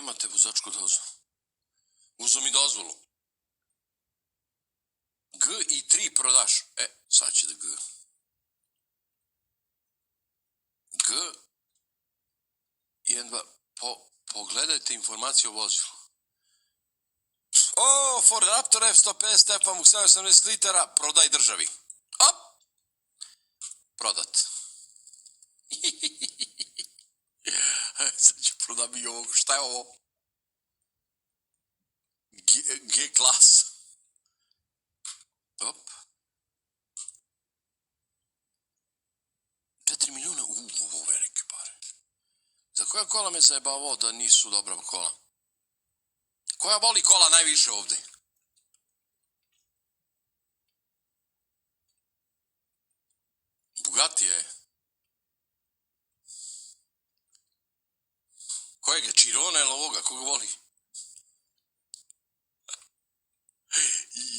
nemate vozačku dozvolu. Uzo mi dozvolu. G i 3 prodaš. Sad će da G. G. 1, 2. Pogledajte informacije o vozilu. Ford Raptor F-150 Stefan Vuk 780 litara, prodaj državi. Op! Prodat. Sad ću prodam i ovog. Šta je ovo? G klas. Op. 4 milijuna. Ovo velike pare. Za koja kola me zajeba ovo da nisu dobra kola? Koja voli kola najviše ovde? Bugatti je. Kojeg je? Chirona ili ovoga? Koga voli?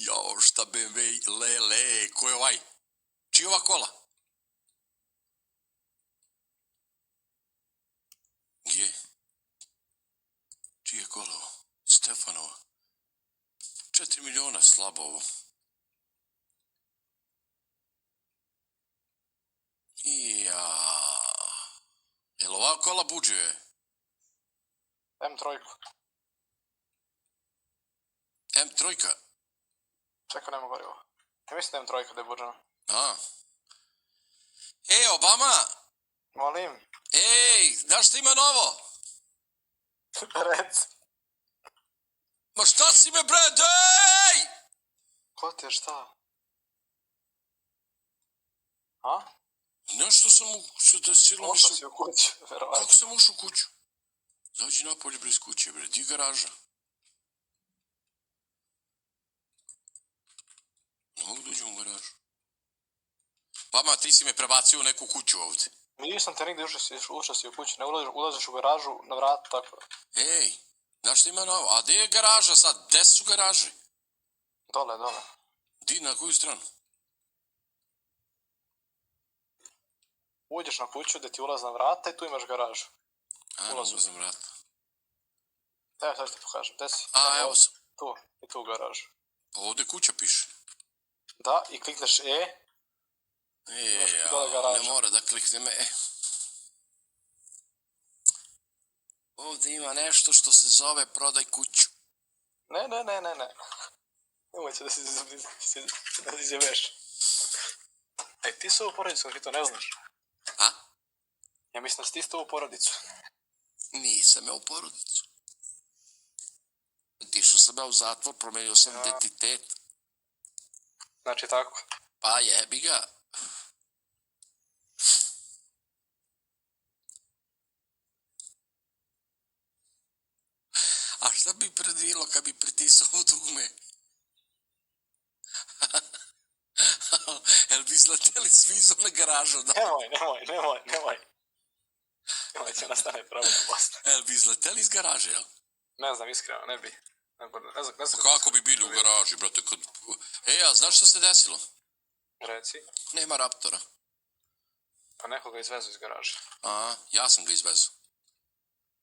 Jao, šta BMW, lele, ko je ovaj? Čiji ova kola? Gdje? Čiji je kola ovo? Stefanova. 4 miliona, slabo ovo. Jel ova kola buđe? M3. M3? Čekaj, nema gorivo. Ja mislim da je M3 da je buđena. Obama! Molim. Znaš šta ima novo? Rec. Ma šta si me bre, Ko ti je šta? A? Nešto sam Ušao si u kuću, verovatno. Kako sam ušao u kuću? Dođi napolje bre iz kuće bre, di garaža? Ne mogu da uđem u garažu. Bama, ti si me prebacio u neku kuću ovde. Nisam te nigdje ušao si u kuću, ne ulaziš u garažu na vratu, tako. Znaš šta ima novo? A gde je garaža sad? Gde su garaže? Dole. Di, na koju stranu? Uđeš na kuću gdje ti ulaz na vrata i tu imaš garažu. Ulaz na vrata. Evo, sad ću ti pokažem, gdje si? Evo sam. Tu, i tu u garažu. Pa ovde kuća piše. Da, i klikneš Ne mora da kliknem Ovdje ima nešto što se zove prodaj kuću. Ne. Nemoj će da se izjebeš. Ti su ovu porodicu, ti to ne znaš. A? Ja mislim da si ti isto ovu porodicu. Nisam ja u porodicu. Otišao sam ja u zatvor, promenio sam identitet. Znači tako. Pa jebi ga. A šta bi predvilo kad bi pritisao ovo dugme? Jel bi izleteli svi iz one garaža? Nemoj. Nemoj će nastane problem posle. Jel bi izleteli iz garaže, jel? Ne znam, iskreno, ne bi. Ne znam. Kako bi bili u garaži, brate? A znaš šta se desilo? Reci. Nema Raptora. Pa neko ga izvezu iz garaže. Ja sam ga izvezao.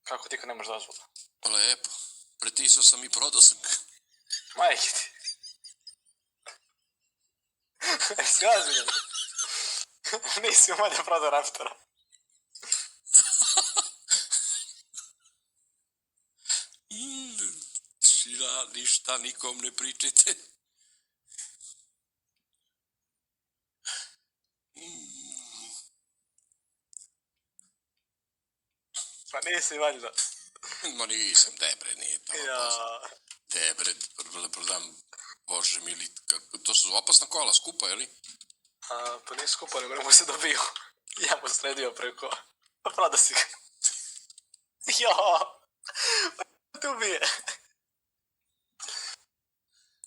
Kako ti kad nemaš dozvolu? Lepo. Pretisao sam i prodao sam ga. Majke ti. Skazi mi. Nisi umoj da prodao Raptora. Šira, ništa, nikom ne pričajte. Pa nisi valjda. Ma nisam, debre, nije to opasno. Debre, prodam, bože mili, to su opasna kola, skupa, je li? Pa nije skupa, nego ne mu se dobio. Ja mu sredio preko. Pa proda si ga. Te ubije.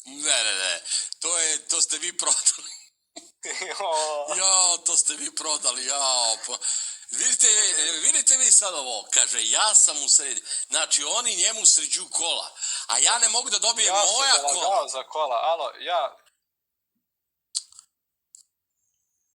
Ne, to ste vi prodali. To ste vi prodali, pa... Vidite vi sad ovo, kaže, ja sam u sredi. Znači, oni njemu sređuju kola, a ja ne mogu da dobijem moja kola. Ja sam ga lagao za kola, alo, ja